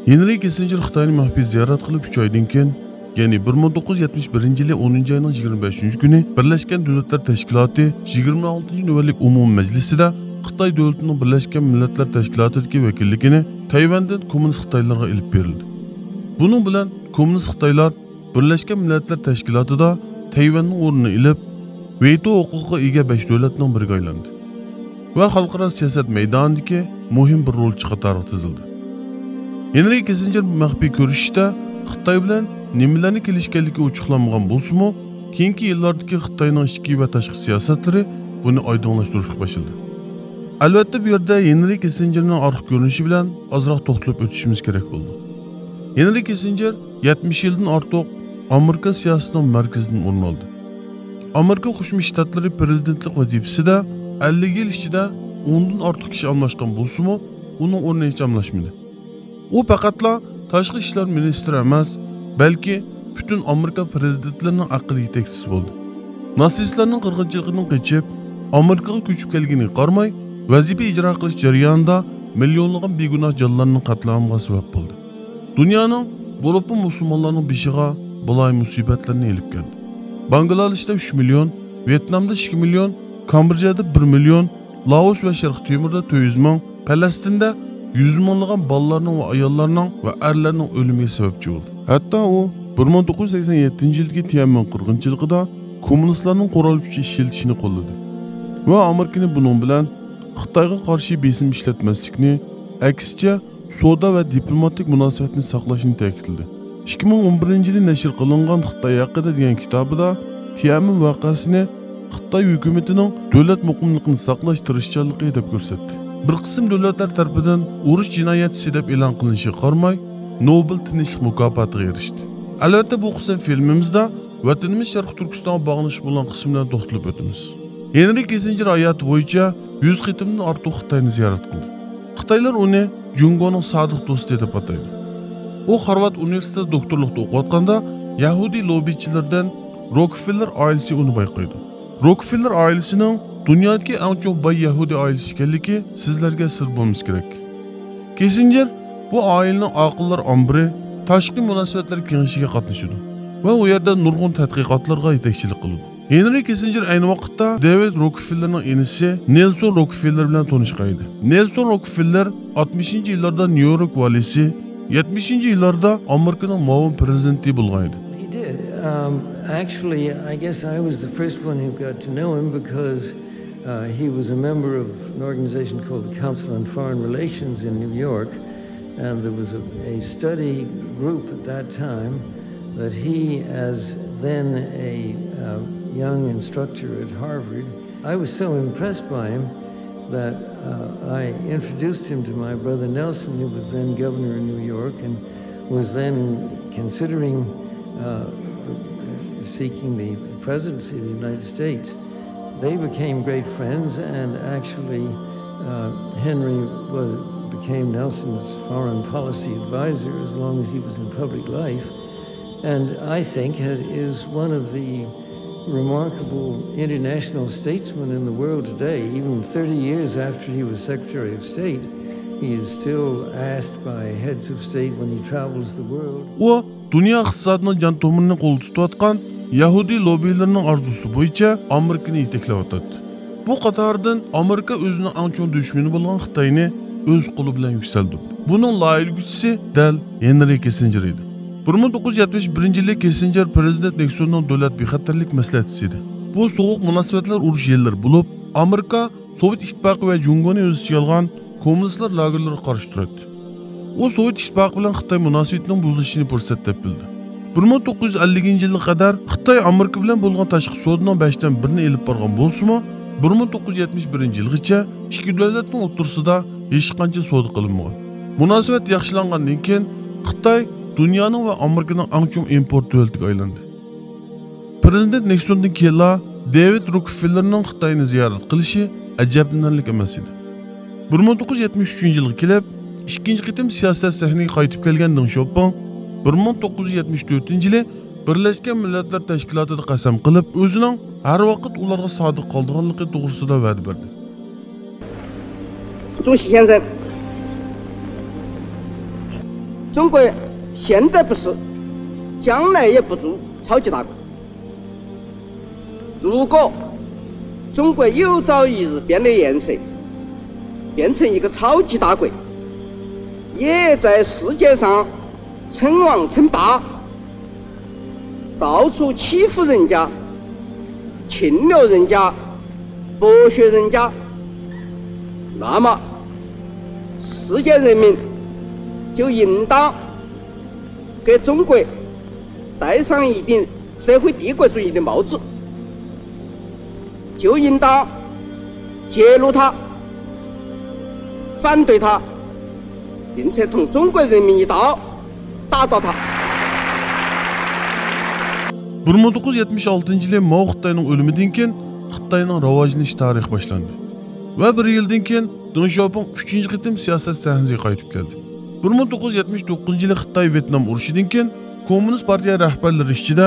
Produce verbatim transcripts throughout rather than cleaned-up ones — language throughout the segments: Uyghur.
ھېنرى كىسسىنجېر خىتاينى مەخپىي زىيارەت قىلىپ ئۈچ ئايدىن كېيىن، يەنى بىر مىڭ توققۇز يۈز يەتمىش بىرىنچى يىلى ئونىنچى ئاينىڭ يىگىرمە بەشىنچى كۈنى بىرلەشكەن دۆلەتلەر تەشكىلاتى يىگىرمە ئالتىنچى نۆۋەتلىك ئومۇمىي مەجلىسىدە خىتاي دۆلىتىنىڭ بىرلەشكەن مىللەتلەر تەشكىلاتىدىكى ۋەكىللىكىنى تەيۋەندىن كوممۇنىست خىتايلارغا ئېلىپ بېرىلدى. بۇنىڭ بىلەن كوممۇنىست خىتايلار بىرلەشكەن مىللەتلەر تەشكىلاتىدا تەيۋەننىڭ ئورنىنى ئېلىپ، ۋېتو ھوقۇقىغا ئىگە بەش دۆلەتنىڭ بىرىگە ئايلاندى ۋە خەلقئارا سىياسەت مەيدانىدىكى مۇھىم بىر رولچى قاتارىغا تىزىلدى. ھېنرى كىسسىنجېر مەخپىي كۆرۈشۈشتە خىتاي بىلەن نېمىلەرنى كېلىشكەنلىكى ئوچۇقلانمىغان بولسىمۇ، كېيىنكى يىللاردىكى خىتاينىڭ ئىچكى ۋە تاشقى سىياسەتلىرى بۇنى ئايدىڭلاشتۇرۇشقا باشلىدى. ئەلۋەتتە، بۇ يەردە ھېنرى كىسسىنجېرنىڭ ئارقا كۆرۈنۈشى بىلەن ئازراق توختىلىپ ئۆتۈشىمىز كېرەك بولىدۇ. ھېنرى كىسسىنجېر يەتمىش يىلدىن ئارتۇق ئامېرىكا سىياسىتىنىڭ مەركىزىدىن ئورۇن ئالدى. ئامېرىكا قوشما شتاتلىرى پىرېزىدېنتلىق ۋەزىپىسىدە ئەللىك يىل ئىچىدە ئوندىن ئارتۇق كىشى ئالماشقان بولسىمۇ، ئۇنىڭ ئورنى ھېچ ئالماشمىدى. ئۇ پەقەتلا تاشقى ئىشلار مىنىستىرى ئەمەس، بەلكى پۈتۈن ئامېرىكا پىرېزىدېنتلىرىنىڭ ئەقىل يېتەكچىسى بولدى. ناتسىستلارنىڭ قىرغىنچىلىقىدىن قېچىپ، ئامېرىكىغا كۆچۈپ كەلگىنىگە قارىماي، ۋەزىپە ئىجرا قىلىش جەريانىدا مىليونلىغان بىگۇناھ جانلارنىڭ قەتلىئامىغا سەۋەب بولدى. دۇنيانىڭ، بولۇپمۇ مۇسۇلمانلارنىڭ بېشىغا بالايىن مۇسىبەتلەرنى ئېلىپ كەلدى. باڭگلادېشتا ئۈچ مىليون، ۋيېتنامدا ئىككى مىليون، كامبودژادا بىر مىليون، لائوس ۋە شەرقىي تىموردا تۆت يۈز مىڭ، پەلەستىندە يۈز مىڭلىغان بالىلارنىڭ ۋە ئاياللارنىڭ ۋە ئەرلەرنىڭ ئۆلۈمىگە سەۋەبچى بولدى. ھەتتا ئۇ بىر مىڭ توققۇز يۈز سەكسەن يەتتىنچى يىلدىكى تيەنئەنمېن قىرغىنچىلىقىدا كوممۇنىستلارنىڭ قورال كۈچى ئىشلىتىشىنى قوللىدى ۋە ئامېرىكىنى بۇنىڭ بىلەن خىتايغا قارشى بېسىم ئىشلەتمەسلىكنى، ئەكسىچە، سودا ۋە دىپلوماتىك مۇناسىۋەتنى ساقلاشنى تەكىتلىدى. ئىككى مىڭ ئون بىرىنچى يىلى نەشر قىلىنغان خىتاي ھەققىدە دېگەن كىتابىدا تيەنئەنمېن ۋەقەسىنى خىتاي ھۆكۈمىتىنىڭ دۆلەت مۇقىملىقىنى ساقلاش تىرىشچانلىقى دەپ كۆرسەتتى. بىر قىسىم دۆلەتلەر تەرىپىدىن ئۇرۇش جىنايەتچىسى دەپ ئېلان قىلىنىشىغا قارىماي، نوبېل تىنچلىق مۇكاپاتىغا ئېرىشتى. ئەلۋەتتە، بۇ قىسىم فىلىمىمىزدا ۋەتىنىمىز شەرقىي تۈركىستانغا باغلىنىشلىق بولغان قىسىملارنى توختىلىپ ئۆتىمىز. ھېنرى كىسسىنجېر ھاياتى بويىچە يۈز قېتىمدىن ئارتۇق خىتاينى زىيارەت قىلدى. خىتايلار ئۇنى جۇڭگونىڭ سادىق دوستى دەپ ئاتايدۇ. ئۇ خارۋارد ئۇنىۋېرسىتېتىدا دوكتورلۇقتا ئوقۇۋاتقاندا، يەھۇدىي لوببىچىلىرىدىن روكفېللېر ئائىلىسى ئۇنى بايقايدۇ. روكفېللېر ئائىلىسىنىڭ دۇنيادىكى ئەڭ چوڭ باي يەھۇدىي ئائىلىسى ئىكەنلىكى سىزلەرگە سىر بولمىسا كېرەك. كىسسىنجېر بۇ ئائىلىنىڭ ئاقىللار ئامبىرى تاشقى مۇناسىۋەتلەر كېڭىشىگە قاتنىشىدۇ ۋە ئۇ يەردە نۇرغۇن تەتقىقاتلارغا يېتەكچىلىك قىلىدۇ. ھېنرى كىسسىنجېر ئەينى ۋاقىتتا دېۋىد روكفېللېرنىڭ ئىنىسى نېلسون روكفېللېر بىلەن تونۇشقان ئىدى. نېلسون روكفېللېر ئاتمىشىنچى يىللاردا نيۇ يورك ۋالىسى، يەتمىشىنچى يىللاردا ئامېرىكىنىڭ مۇئاۋىن پىرېزىدېنتى بولغان ئىدى. He did. Um, actually, I guess I was the first one who got to know him because uh, he was a member of an organization called the Council on Foreign Relations in New York. And there was a, a study group at that time that he, as then a uh, young instructor at Harvard, I was so impressed by him that uh, I introduced him to my brother Nelson, who was then governor of New York and was then considering uh, seeking the presidency of the United States. They became great friends, and actually, uh, Henry was, became Nelson's foreign policy advisor as long as he was in public life. And I think is one of the remarkable international statesmen in the world today. Even thirty years after he was Secretary of State, he is still asked by heads of state when he travels the world. ئۇ دۇنيا ئىقتىسادىنىڭ جان تومۇرىنى قولدا تۇتۇۋاتقان يەھۇدىي لوببىلىرىنىڭ ئارزۇسى بويىچە ئامېرىكىنى يېتەكلەۋاتاتتى. بۇ قاتاردىن ئامېرىكا ئۆزىنىڭ ئەڭ چوڭ دۈشمىنى بولغان خىتاينى ئۆز قولى بىلەن يۈكسەلدۈردى. بۇنىڭ لايىھىلىگۈچىسى دەل ھېنرى كىسسىنجېر ئىدى. بىر مىڭ توققۇز يۈز يەتمىش بىرىنچى يىلى كىسسىنجېر پىرېزىدېنت نىكسوننىڭ دۆلەت بىخەتەرلىك مەسلىھەتچىسى ئىدى. بۇ سوغۇق مۇناسىۋەتلەر ئۇرۇش يىللىرى بولۇپ، ئامېرىكا سوۋېت ئىتتىپاقى ۋە جۇڭگونى ئۆز ئىچىگە ئالغان كوممۇنىستلار لاگېرلىرىغا قارشى تۇراتتى. ئۇ سوۋېت ئىتتىپاقى بىلەن خىتاي مۇناسىۋىتىنىڭ بۇزۇلۇشىنى پۇرسەت دەپ بىلدى. بىر مىڭ توققۇز يۈز ئەللىكىنچى يىلغا قەدەر خىتاي ئامېرىكا بىلەن بولغان تاشقى سودىنىڭ بەشتىن بىرىنى ئېلىپ بارغان بولسىمۇ، بىر مىڭ توققۇز يۈز يەتمىش بىرىنچى يىلغىچە ئىككى دۆلەتنىڭ ئوتتۇرىسىدا ھېچقانچە سودا قىلىنمىغان. مۇناسىۋەت ياخشىلانغاندىن كېيىن، خىتاي دۇنيانىڭ ۋە ئامېرىكىنىڭ ئەڭ چوڭ ئىمپورت دۆلىتىگە ئايلاندى. پىرېزىدېنت نىكسوندىن كېيىنلا دېۋىد روكفېللېرنىڭ خىتاينى زىيارەت قىلىشى ئەجەبلىنەرلىك ئەمەس ئىدى. بىر مىڭ توققۇز يۈز يەتمىش ئۈچىنچى يىلغا كېلىپ، ئىككىنچى قېتىم سىياسەت سەھنىگە قايتىپ كەلگەن دېڭ شياۋپىڭ بىر مىڭ توققۇز يۈز يەتمىش تۆتىنچى يىلى بىرلەشكەن مىللەتلەر تەشكىلاتىدا قەسەم قىلىپ، ئۆزىنىڭ ھەر ۋاقىت ئۇلارغا سادىق قالىدىغانلىقى توغرىسىدا ۋەدە بەردى. 主席现在，中国现在不是，将来也不如超级大国。如果中国有朝一日变了颜色，变成一个超级大国，也在世界上称王称霸，到处欺负人家，侵略人家，剥削人家，那么世界人民就应当给中国戴上一顶社会帝国主义的帽子，就应当揭露它，反对它，并且同中国人民一道打倒它。 بىر مىڭ توققۇز يۈز يەتمىش ئالتىنچى يىلى ماۋ خىتاينىڭ ئۆلۈمىدىن كېيىن خىتاينىڭ راۋاجلىنىش تارىخى باشلاندى ۋە بىر يىلدىن كېيىن دېڭ شياۋپىڭ ئۈچىنچى قېتىم سىياسەت سەھنىسىگە قايتىپ كەلدى. بىر مىڭ توققۇز يۈز يەتمىش توققۇزىنچى يىلى خىتاي ۋيېتنام ئۇرۇشىدىن كېيىن كوممۇنىست پارتىيە رەھبەرلىرى ئىچىدە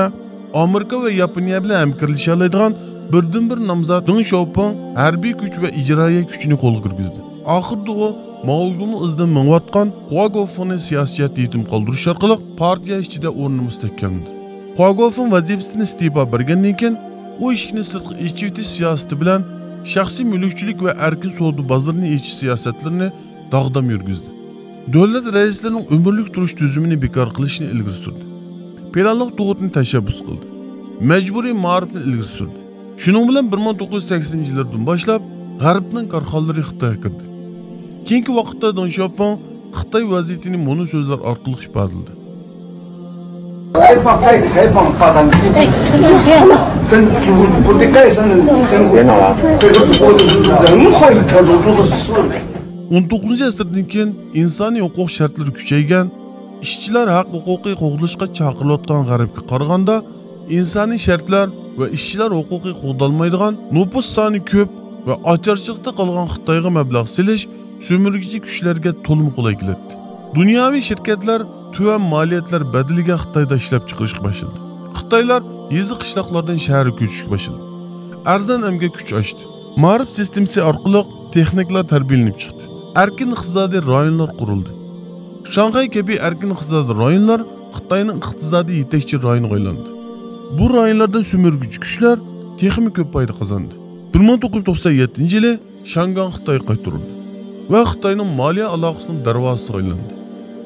ئامېرىكا ۋە ياپونىيە بىلەن ھەمكارلىشالايدىغان بىردىنبىر نامزات دېڭ شياۋپىڭ ھەربىي كۈچ ۋە ئىجرائىيە كۈچىنى قولغا كىرگۈزدى. ئاخىرىدا ئۇ ماۋزۇنىڭ ئىزىدىن مېڭىۋاتقان خۇا گوفېڭنى سىياسىي جەھەتتە يېتىم قالدۇرۇش ئارقىلىق پارتىيە ئىچىدە ئورنى مۇستەھكەملىدى. خۇا گوفېڭ ۋەزىپىسىدىن ئىستېپا بەرگەندىن كېيىن، ئۇ ئىشىكنى سىرتقا ئېچىۋېتىش سىياسىتى بىلەن شەخسىي مۈلۈكچىلىك ۋە ئەركىن سودا بازىرىنى ئېچىش سىياسەتلىرىنى داغدام يۈرگۈزدى. دۆلەت رەئىسلىرىنىڭ ئۆمۈرلۈك تۇرۇش تۈزۈمىنى بىكار قىلىشنى ئىلگىرى سۈردى. پىلانلىق تۇغۇتنى تەشەببۇس قىلدى. مەجبۇرىي مائارىپنى ئىلگىرى سۈردى. شۇنىڭ بىلەن بىر مىڭ توققۇز يۈز سەكسىنىنچى يىللاردىن باشلاپ غەربنىڭ كارخانىلىرى خىتايغا كىردى. كېيىنكى ۋاقىتتا دېڭ شياۋپىڭ خىتاي ۋەزىيىتىنى مۇنۇ سۆزلەر ئارقىلىق ئىپادىلىدى. 开放，开开放发展经济。政府不得改善生活，这个我就是任何一条路都是死的。 ئون توققۇزىنچى ئەسىردىن كېيىن ئىنسانىي ھوقۇق شەرتلىرى كۈچەيگەن، ئىشچىلەر ھەق ھوقۇقى قوغدىلىشقا چاقىرىلىۋاتقان غەربكە قارىغاندا، ئىنسانىي شەرتلەر ۋە ئىشچىلەر ھوقۇقى قوغدالمايدىغان، نوپۇس سانى كۆپ ۋە ئاچارچىلىقتا قالغان خىتايغا مەبلەغ سېلىش سۆمۈرگۈچى كۈچلەرگە تولىمۇ قولاي كېلەتتى. دۇنياۋى شىركەتلەر تۆۋەن مالىيەتلەر بەدىلىگە خىتايدا ئىشلەپچىقىرىشقا باشلىدى. خىتايلار يېزا-قىشلاقلاردىن شەھەرگە كۆچۈشكە باشلىدى. ئەرزان ئەمگەك كۈچ ئاشتى. مائارىپ سىستېمىسى ئارقىلىق تېخنىكلار تەربىيەلىنىپ چىقتى. ئەركىن ئىقتىسادىي رايونلار قۇرۇلدى. شاڭخەي كەبى ئەركىن ئىقتىسادىي رايونلار خىتاينىڭ ئىقتىسادىي يېتەكچى رايونىغا ئايلاندى. بۇ رايونلاردا سۆمۈرگۈچى كۈچلەر تېخىمۇ كۆپ پايدا قازاندى. بىر مىڭ توققۇز يۈز توقسان يەتتىنچى يىلى شياڭگاڭ خىتايغا قايتۇرۇلدى ۋە خىتاينىڭ مالىيە ئالاقىسىنىڭ دەرۋازىسىغا ئايلاندى.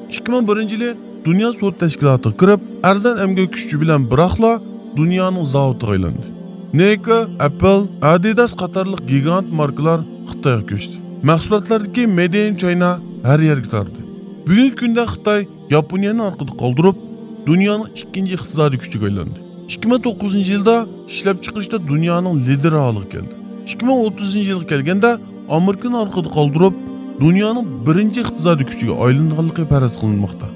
ئىككى مىڭ بىرىنچى يىلى دۇنيا سودا تەشكىلاتىغا كىرىپ، ئەرزان ئەمگەك كۈچى بىلەن بىراقلا دۇنيانىڭ زاۋۇتىغا ئايلاندى. نېيكا، ئەپپل، ئادىداس قاتارلىق گىگانت ماركىلار خىتايغا كۆچتى. مەھسۇلاتلاردىكى مېيد ئىن چاينا ھەر يەرگە تاردى. بۈگۈنكى كۈندە خىتاي ياپونىيەنى ئارقىدا قالدۇرۇپ، دۇنيانىڭ ئىككىنچى ئىقتىسادىي كۈچىگە ئايلاندى. ئىككى مىڭ توققۇزىنچى يىلدا ئىشلەپچىقىرىشتا دۇنيانىڭ لىدىرى ھالىغا كەلدى. ئىككى مىڭ ئوتتۇزىنچى يىلغا كەلگەندە ئامېرىكىنى ئارقىدا قالدۇرۇپ، دۇنيانىڭ بىرىنچى ئىقتىسادىي كۈچىگە ئايلىنىدىغانلىقى پەرەز قىلىنماقتا.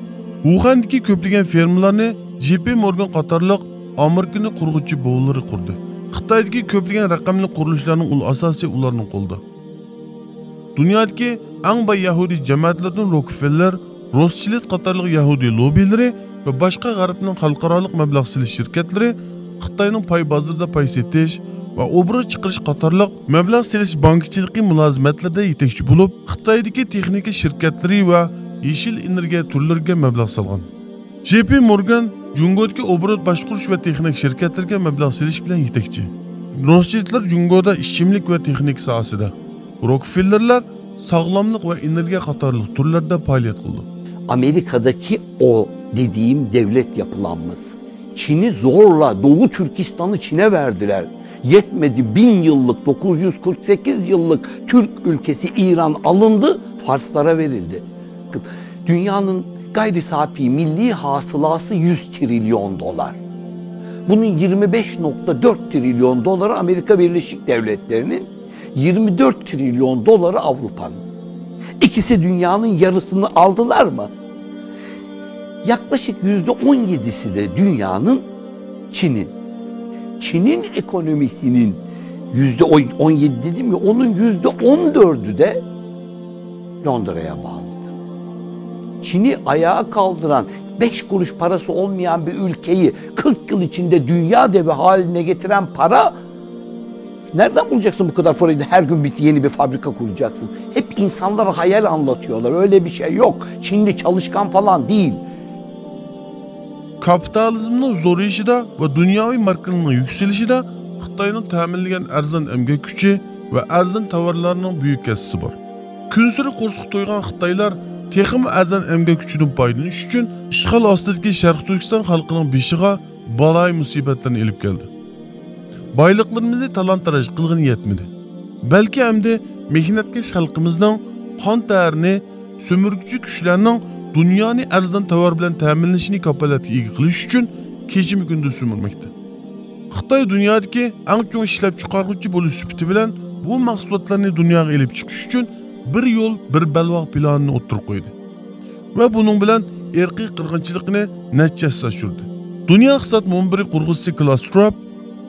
ۋۇخەندىكى كۆپلىگەن فېرمىلارنى جې پې مورگان قاتارلىق ئامېرىكىنى قۇرغۇچى بوۋىلىرى قۇردى. خىتايدىكى كۆپلىگەن رەقەملىك قۇرۇلۇشلارنىڭ ئۇل ئاساسى ئۇلارنىڭ قولىدا. دۇنيادىكى ئەڭ باي يەھۇدىي جەمەتلىرىدىن روكفېللېر، روسچىلد قاتارلىق يەھۇدىي لوببىلىرى ۋە باشقا غەربنىڭ خەلقئارالىق مەبلەغ سېلىش شىركەتلىرى خىتاينىڭ پاي بازىرىدا پاي سېتىش ۋە ئوبوروت چىقىرىش قاتارلىق مەبلەغ سېلىش بانكىچىلىقى مۇلازىمەتلىرىدە يېتەكچى بولۇپ، خىتايدىكى تېخنىكا شىركەتلىرى ۋە يېشىل ئېنېرگىيە تۈرلىرىگە مەبلەغ سالغان. جې پې مورگان جۇڭگودىكى ئوبوروت باشقۇرۇش ۋە تېخنىك شىركەتلىرىگە مەبلەغ سېلىش بىلەن يېتەكچى. روسچىلدلار جۇڭگودا ئىچىملىك ۋە تېخنىكا ساھەسىدە، روكفېللېرلار ساغلاملىق ۋە ئېنېرگىيە قاتارلىق تۈرلەردە پائالىيەت قىلىدۇ. Amerika'daki o dediğim devlet yapılanması. Çin'i zorla Doğu Türkistan'ı Çin'e verdiler. Yetmedi bin yıllık, dokuz yüz kırk sekiz yıllık Türk ülkesi İran alındı, Farslara verildi. Dünyanın gayri safi milli hasılası yüz trilyon dolar. Bunun yirmi beş nokta dört trilyon doları Amerika Birleşik Devletleri'nin, yirmi dört trilyon doları Avrupa'nın. İkisi dünyanın yarısını aldılar mı? Yaklaşık yüzde on yedisi de dünyanın Çin'in. Çin'in ekonomisinin yüzde on yedi dedim ya, onun yüzde on dördü de Londra'ya bağlıdır. Çin'i ayağa kaldıran, beş kuruş parası olmayan bir ülkeyi kırk yıl içinde dünya devi haline getiren para Nereden bulacaksın bu kadar parayı da her gün bir yeni bir fabrika kuracaksın? Hep insanlara hayal anlatıyorlar. Öyle bir şey yok. Çinli çalışkan falan değil. كاپىتالىزمنىڭ زورىيىشىدا ۋە دۇنياۋى ماركىنىڭ يۈكسىلىشىدە خىتاينىڭ تەمىنلىگەن ئەرزان ئەمگەك كۈچى ۋە ئەرزان تاۋارلارنىڭ بۈيۈك ھەسسىسى بار. كۈنسېرى قورسىقى تويغان خىتايلار تېخىمۇ ئەرزان ئەمگەك كۈچىدىن پايدىلىنىش ئۈچۈن ئىشغال ئاستىدىكى شەرقىي تۈركىستان خەلقىنىڭ بېشىغا بالايىئى مۇسىبەتلەرنى ئېلىپ كەلدى. بايلىقلىرىمىزنى تالان-تاراج قىلغىنى يەتمىدى. بەلكى ئەمدى مېھنەتكەش خەلقىمىزنىڭ قان تەرىنى سۆمۈرگۈچى كۈچلەرنىڭ دۇنيانى ئەرزان تاۋار بىلەن تەمىنلىشىنى كاپالەتكە ئىگە قىلىش ئۈچۈن كېچىمۇ كۈندۈز سۆمۈرمەكتە. خىتاي دۇنيادىكى ئەڭ چوڭ ئىشلەپچىقارغۇچى بولۇش سۈپىتى بىلەن بۇ مەھسۇلاتلارنى دۇنياغا ئېلىپ چىقىش ئۈچۈن بىر يول، بىر بەلباغ پىلانىنى ئوتتۇرىغا قويدى ۋە بۇنىڭ بىلەن ئىرقىي قىرغىنچىلىقىنى نەچچە ھەسسە ئاشۇردى. دۇنيا ئىقتىساد مۇنبىرى قۇرغۇچىسى كلاس شۋاب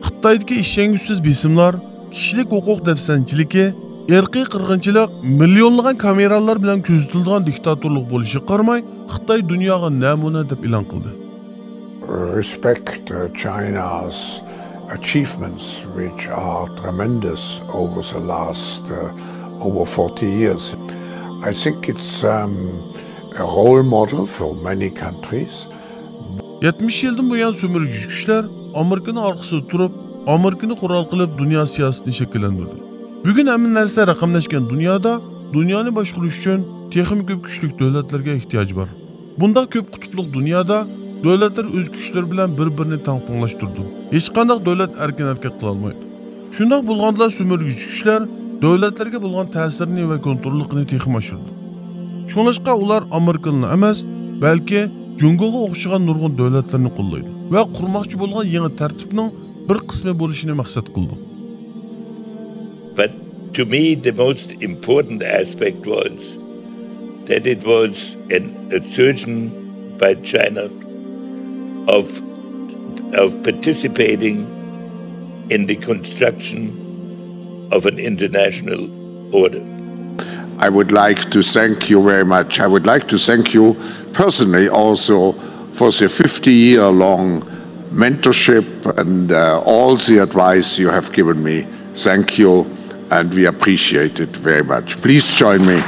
خىتايدىكى ئىشەنگۈسىز بېسىملار، كىشىلىك ھوقۇق دەپسەندىچىلىكى، ئىرقىي قىرغىنچىلىق، مىليونلىغان كامېرالار بىلەن كۆزىتىلىدىغان دىكتاتورلۇق بولۇشىغا قارىماي، خىتاي دۇنياغا نەمۇنە دەپ ئېلان قىلدى. Respect uh, China's achievements, which are tremendous over the last uh, over forty years. I think it's um, a role model for many countries. يەتمىش يىلدىن بۇيان سۆمۈرگۈچى كۈچلەر ئامېرىكىنىڭ ئارقىسىدا تۇرۇپ، ئامېرىكىنى قورال قىلىپ دۇنيا سىياسىتىنى شەكىللەندۈردى. بۈگۈن ھەممە نەرسە رەقەملەشكەن دۇنيادا دۇنيانى باشقۇرۇش ئۈچۈن تېخىمۇ كۆپ كۈچلۈك دۆلەتلەرگە ئېھتىياج بار. بۇنداق كۆپ قۇتۇپلۇق دۇنيادا دۆلەتلەر ئۆز كۈچلىرى بىلەن بىر-بىرىنى تەڭپۇڭلاشتۇرىدۇ. ھېچقانداق دۆلەت ئەركىن ھەرىكەت قىلالمايدۇ. شۇنداق بولغاندىلا سۆمۈرگۈچى كۈچلەر دۆلەتلەرگە بولغان تەسىرىنى ۋە كونتروللۇقىنى تېخىمۇ ئاشۇرىدۇ. شۇڭلاشقا ئۇلار ئامېرىكىنىلا ئەمەس، بەلكى جۇڭگوغا ئوخشىغان نۇرغۇن دۆلەتلەرنى قوللايدۇ ۋە قۇرماقچى بولغان يېڭى تەرتىپنىڭ بىر قىسمى بولۇشىنى مەقسەت قىلىدۇ. But to me, the most important aspect was that it was an assertion by China of, of participating in the construction of an international order. I would like to thank you very much. I would like to thank you personally also for the fifty year long mentorship and uh, all the advice you have given me. Thank you, and we appreciate it very much. Please join me.